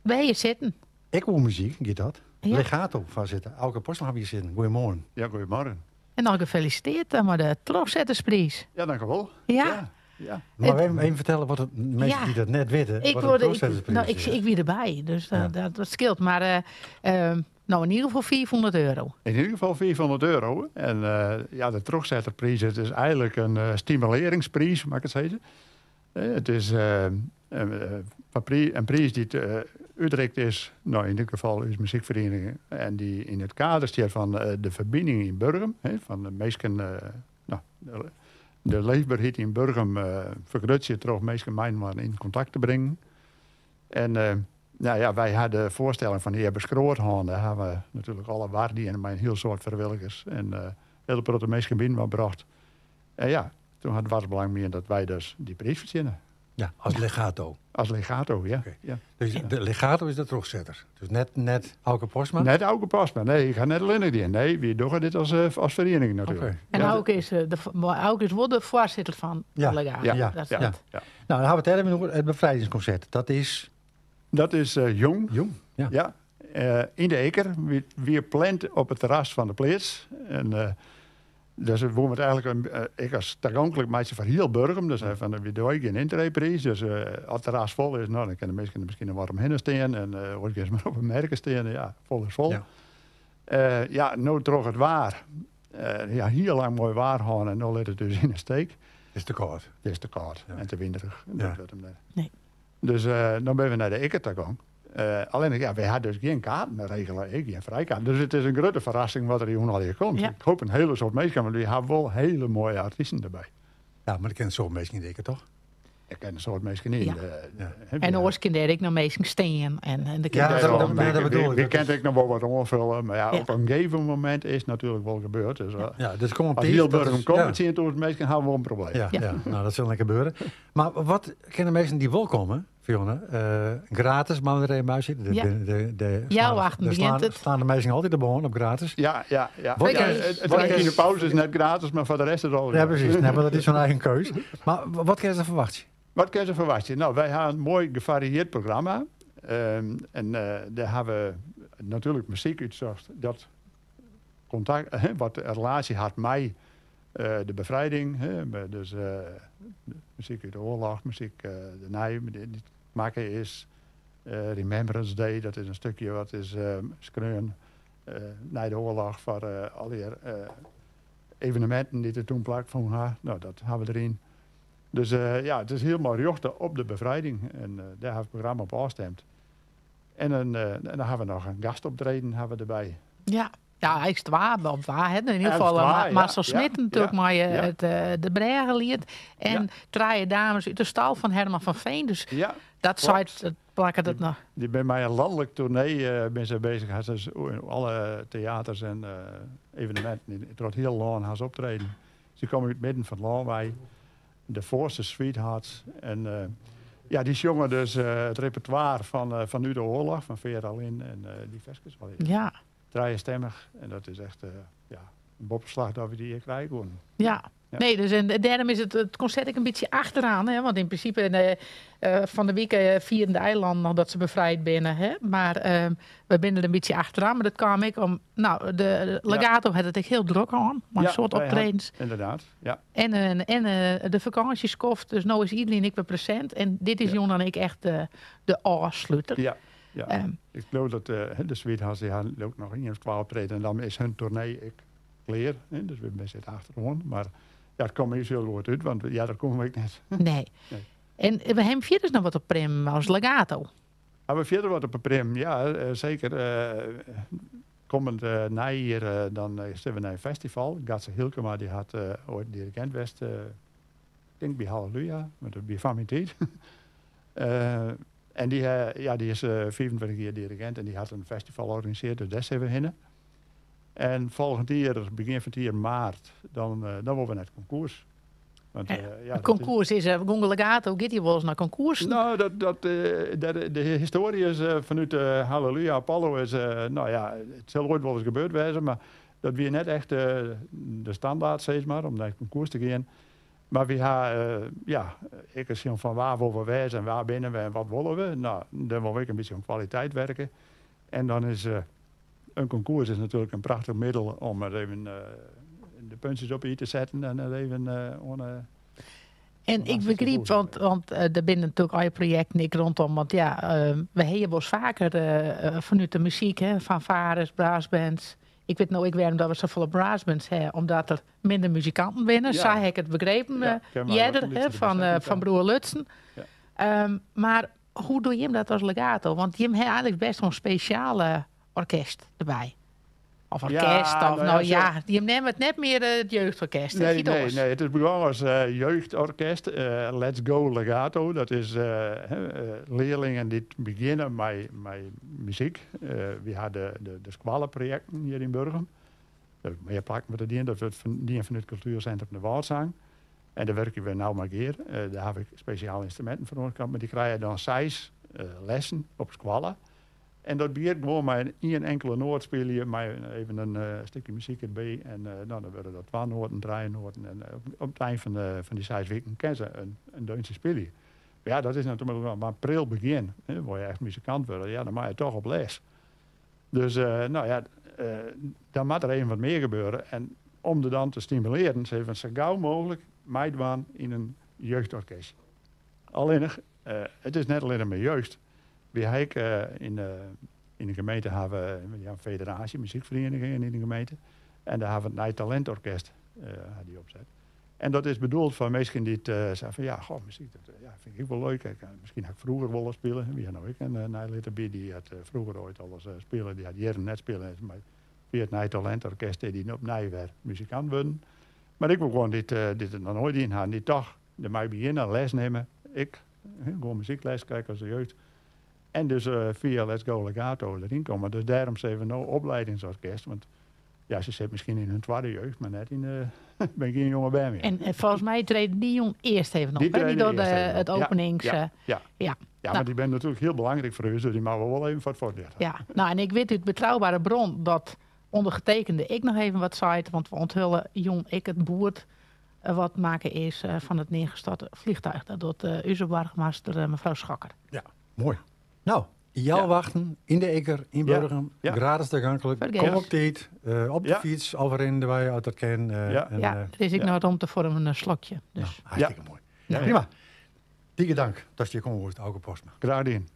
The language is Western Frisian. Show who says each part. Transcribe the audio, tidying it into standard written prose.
Speaker 1: Wêr je sitten?
Speaker 2: Ek oer muzyk giet dat.
Speaker 1: Ja.
Speaker 2: Legato foarsitter Auke Postma ha wy hjir sitten. Goeiemoarn.
Speaker 3: Ja, goeiemoarn.
Speaker 1: En noch gefelisiteerd mei de trochsetterspries.
Speaker 3: Ja, dank u wol.
Speaker 1: Ja.
Speaker 3: Ja. ja.
Speaker 2: Maar even, even fertelle wat it, minsken
Speaker 1: Ja.
Speaker 2: dy't dat net witte,
Speaker 1: Ik
Speaker 2: wat in
Speaker 1: word, ik,
Speaker 2: trochsetterspries
Speaker 1: nou, ik,
Speaker 2: is.
Speaker 1: ik wie derby, dus
Speaker 2: Ja.
Speaker 1: dat skeelt. Mar nou, yn ieder gefal €500.
Speaker 3: Yn ieder gefal €500. En ja, de trochsetterpriis, it is eigenlik in stimulearringspriis, moat ik it sizze. It is in priis dy't útrikt is, no, yn dit gefal ús muzykferiening, en dy't yn it kader stiet fan de ferbining yn Burgum, fan de minsken, no, de leefberheid yn Burgum fergrutsje troch minsken mei-inoar yn kontakt te bringen. En nou ja, wy ha de foarstelling fan Hear Beskroat hân. Dêr ha we natuerlik alle war dien mei in hiel soad frijwilligers en hiele protte minsken byinoar brocht. En ja, toen hat Doarpsbelang miend dat wy dus dy priis fertsjinne.
Speaker 2: Ja, as legato.
Speaker 3: As legato, ja.
Speaker 2: Oké.
Speaker 3: Ja.
Speaker 2: Dus de legato is de trochsetter. Dus net Auke Postma?
Speaker 3: Net Auke Postma, nee, ik ha net allinnich dien. Nee, wy dogge dit as feriening natuerlik.
Speaker 2: Oké.
Speaker 1: En Auke is, mar Auke is wol de foarsitter fan Legato.
Speaker 2: Ja,
Speaker 1: Dat is
Speaker 2: ja.
Speaker 1: it.
Speaker 3: Ja.
Speaker 2: Nou, dan ha we it dêr even oer. It befrijingskonsert, dat is...
Speaker 3: Dat is jûn.
Speaker 2: Jûn, ja.
Speaker 3: Ja. Yn de Ikker. Wie pland op it terras fan de pleats. En dus we woene it eigenlik ek as tagonklik meitsje foar hiel Burgum. Dus fan, wy dogge gjin yntreepriis. Dus as it terras fol is, nou, dan kinne de minsken der miskien noch wat omhinne stean. En oars gean se mar op 'e merke stean. Ja, fol is fol.
Speaker 2: Ja.
Speaker 3: Ja, no troch it waar. Ja, hiel lang moai waar hân en no lit it ús yn 'e steek.
Speaker 2: It is te kâld.
Speaker 3: It is te kâld
Speaker 2: Ja.
Speaker 3: en te winderich.
Speaker 2: Ja.
Speaker 3: Dat wurdt him net.
Speaker 1: Nee.
Speaker 3: Dus no binne we nei de Ikker ta gong. Allinnich, ja, wy ha dus gjin kaarten regele, ek gjin frijkaarten. Dus it is in grutte ferrassing wat der jûn allegear komt.
Speaker 1: Ja.
Speaker 3: Ik hoop in hiele soad minsken, want wy ha wol hiele moaie artysten derby.
Speaker 2: Ja, mar der kinne in soad minsken yn de Ikker, toch?
Speaker 3: Der kinne in soad minsken yn.
Speaker 1: Ja.
Speaker 2: Ja.
Speaker 1: En oars kin dêr ek noch minsken stean. En der kin
Speaker 2: Ja,
Speaker 1: dus
Speaker 2: dat bedoel ik.
Speaker 3: Wy
Speaker 2: Dat
Speaker 3: kinne
Speaker 2: is
Speaker 3: ek noch wol wat oanfolje, mar ja,
Speaker 1: Ja.
Speaker 3: op in gegeven momint is it natuerlik wol gebeurd. Dus,
Speaker 2: Ja, dus kom op
Speaker 3: as
Speaker 2: tiid,
Speaker 3: hiel
Speaker 2: dat
Speaker 3: Burgum
Speaker 2: is-
Speaker 3: komt
Speaker 2: ja.
Speaker 3: met 10.000 minsken, ha we wol in probleem.
Speaker 2: Ja,
Speaker 1: Ja.
Speaker 2: ja. Nou, dat sil net gebeure. Mar wat kinne minsken dy't wol komme, Fiona, gratis, mar der even by sitte.
Speaker 1: Ja. Ja, wacht,
Speaker 2: De
Speaker 1: begjint it.
Speaker 2: slaan de minsken altyd de bân op gratis.
Speaker 3: Ja, ja, ja.
Speaker 2: Wat
Speaker 3: Ja,
Speaker 2: is-
Speaker 3: it
Speaker 2: wat
Speaker 3: drankje yn
Speaker 2: is-
Speaker 3: de pauze is net gratis, mar foar de rest is it al
Speaker 2: Ja,
Speaker 3: gratis.
Speaker 2: presys. Nee, mar dat is zo'n eigen keus. Mar wat kinne se ferwachtsje?
Speaker 3: Wat kinne se ferwachtsje? Nou, wy ha in moai gefarieerd programma. En dêr ha we natuerlik muzyk útsocht dat kontakt, hè, wat in relaasje hat mei de befrijding. Hè, dus muzyk út de oarloch, muzyk de nije, dy't makke is. Remembrance Day, dat is in stikje wat is skreaun nei de oarloch foar allegear eveneminten dy't der toen plakfûn ha. Nou, dat ha we deryn. Dus ja, it is hielendal rjochte op de befrijding. En dêr ha we it programma op ôfstimd. En dan ha we noch in gastoptreden ha we derby.
Speaker 1: Ja. Ja, ik twa, op twa, hè. In ieder
Speaker 3: Ja,
Speaker 1: geval,
Speaker 3: twa, ja,
Speaker 1: Marcel
Speaker 3: ja,
Speaker 1: Smit natuerlik
Speaker 3: ja,
Speaker 1: mei
Speaker 3: ja.
Speaker 1: het de Brêgeliet. En trije dames út de stal fan Herman van Veen. Dus
Speaker 3: Ja,
Speaker 1: dat
Speaker 3: klopt.
Speaker 1: seit, dat plakken dat noch.
Speaker 3: Die ben mei in lanlik toernee bin se bezich. Ha se in alle teaters en eveneminten troch it hiele lân ha se optreden. Se komme út it midden fan it lân wei. De Voorste Sweethearts. En ja, dy sjonge dus it repertoire fan út de oarloch, fan Vera Lynn en dy ferskes wol.
Speaker 1: Ja.
Speaker 3: Trijestimmich. En dat is echt ja, in boppeslach dat we dy hjir krije koenen.
Speaker 1: Ja.
Speaker 3: Ja.
Speaker 1: Nee, dus en dêrom is it konsert ek in bytsje achteraan. Hè? Want yn prinsipe fan de wike fierden de eilannen noch dat se befrijd binne. Hè? Mar we binne der in bytsje achteraan. Mar dat kaam ek om... Nou, de Legato hat it ek hiel drok hân. Mei in
Speaker 3: Ja,
Speaker 1: soad
Speaker 3: wij hadden
Speaker 1: optredens.
Speaker 3: Inderdaad, ja.
Speaker 1: En de fakânsjeskoft. Dus no is iedereen ek wer presint. En dit is
Speaker 3: Ja.
Speaker 1: jûn dan ek echt de ôfsluter.
Speaker 3: Ja, ja. Ik geloof dat de Sweethearts, dy ha ek noch ien of twa optreden. En dan is hun toernee ek klear. Hè? Dus we sitte achteroan. Mar ja, it komt ús hiel goed út, want ja, dat komme we ek net.
Speaker 1: Nee.
Speaker 3: Nee.
Speaker 1: En we hebben fierder noch wat op prim as Legato.
Speaker 3: Ha we fierder wat op 'e prim? Ja, zeker. Kommend neijier dan sitte we nei in festival. Gatse Hylkema dy hat oait dirigint west, ik tink by Halleluja, mar dat wie foar myn tiid. En dy, ja, dy is 25 jier dirigint en dy hat in festival organisearre, dus dêr sitte we hinne. En folgjend jier, begjin fan it jier maart, dan wolle we nei it konkoers. Want, ja,
Speaker 1: Het
Speaker 3: dat is
Speaker 1: konkoers is Gonga Legato, giet hy wolris nei konkoersen?
Speaker 3: Nou, dat, dat, dat, de histoarje is fanút Halleluja Apollo is, nou ja, it sil oait wolris gebeurd wêze, mar dat wie net echt de standaard, sis mar, om nei it konkoers te gean. Mar wy ha, ja, ek ris sjoen fan wa wolle we wêze en wa binne we en wat wolle we. No, dêr wolle we ek in bytsje oan kwaliteit werke. En dan is in konkoers is natuerlik in prachtich middel om er even de puntsjes op de i te setten en er even oan 'e
Speaker 1: En ik begryp, want der binne natuerlik allegear projekten ek rondom, want ja, we hawwe wolris faker fanút de muzyk, hè, fanfares, brassbands. Ik wit no ek wêrom dat we safolle brassbands ha, omdat der minder muzikanten binne. Sa ha ik it begrepen earder, hè, fan broer Lutsen. Mar hoe dogge jim dat as Legato? Want jim ha eigenlik best wol in spesjale orkest derby. Of orkest, of nou ja, jim neame it net mear it jeugdorkest.
Speaker 3: Nee, nee, nee, it is begûn as jeugdorkest. Let's Go Legato, dat is learlingen dy't begjinne mei muzyk. Wy ha de skoalleprojekten hjir yn Burgum. Der mear plakken wurdt it dien. Dat wurdt dien fanút Kultuersintrum De Wâldsang. En dêr wurkje we nau mei gear. Dêr haw ik spesjale ynstruminten foar oanskaft. Mar dy krije dan seis lessen op skoalle. En dat begjint gewoan mei ien inkele noat spylje, mei even in stikje muzyk derby. En no, dan wurde dat twa noaten, trije noaten. En op it ein fan dy seis wiken kinne se in deuntsje spylje. Mar ja, dat is natuerlik noch mar in pril begjin. Wolle je echt muzikant wurde, ja, dan moatte je toch op les. Dus no ja, dan moat der even wat mear gebeure. En om der dan te stimulearjen, sizze we sa gau mooglik meidwaan yn in jeugdorkest. Allinnich, it is net allinnich mar jeugd. Wy ha ek yn de gemeente hawwe we in federaasje muzykferienigingen yn de gemeente. En dêr hawwe we it Nij Talentorkest dy opset. En dat is bedoeld foar minsken dy't sizze fan ja, goh, muzyk dat ja, fyn ik ek wol leuk. Ik, miskien ha ik froeger wolris spile. Wy ha no ek in nij lid derby, dy hat froeger oait alris spile. Dy hat jierren net spile. Mar fia it Nij Talentorkest is dy opnij wer muzikant wurden. Mar ek wol guon dy't it noch noait dien ha, dy't toch dermei begjinne, les nimme. Ik, gewoan muzykles krekt as de jeugd. En dus fia Let's Go Legato deryn komme. Dus dêrom sizze we no opleidingsorkest. Want ja, se sit miskien yn hun twadde jeugd, mar net yn de, bin gjin jonge bern mear.
Speaker 1: En folgens my trede dy jong earst even op.
Speaker 3: Die
Speaker 1: hè? Die
Speaker 3: treden
Speaker 1: dogge
Speaker 3: earst even
Speaker 1: het
Speaker 3: op. Ja,
Speaker 1: openings.
Speaker 3: ja, ja.
Speaker 1: ja.
Speaker 3: Ja, mar dy binne natuerlik hiel belangryk foar ús, dus dy moatte we wol even foar it fuotljocht ha.
Speaker 1: Ja, nou en ik wit út betrouwbare bron dat ondergetekende ek noch even wat seit, want we onthulle jûn ek it boerd wat makke is fan it neergestorte vliegtuig. Dat docht ús boargemaster mefrou Schokker.
Speaker 2: Ja, moai. Nou, healwachten yn de Ikker yn Burgum, gratis tagonklik. Kom op tiid, op de fyts of rinnendewei as dat kin.
Speaker 1: Ja, der is ek noch romte foar in slokje. Dus.
Speaker 2: Nou, hartstikke moai. Prima. Tige dank datst hjir kommen woest, Auke Postma.
Speaker 3: Graach dien.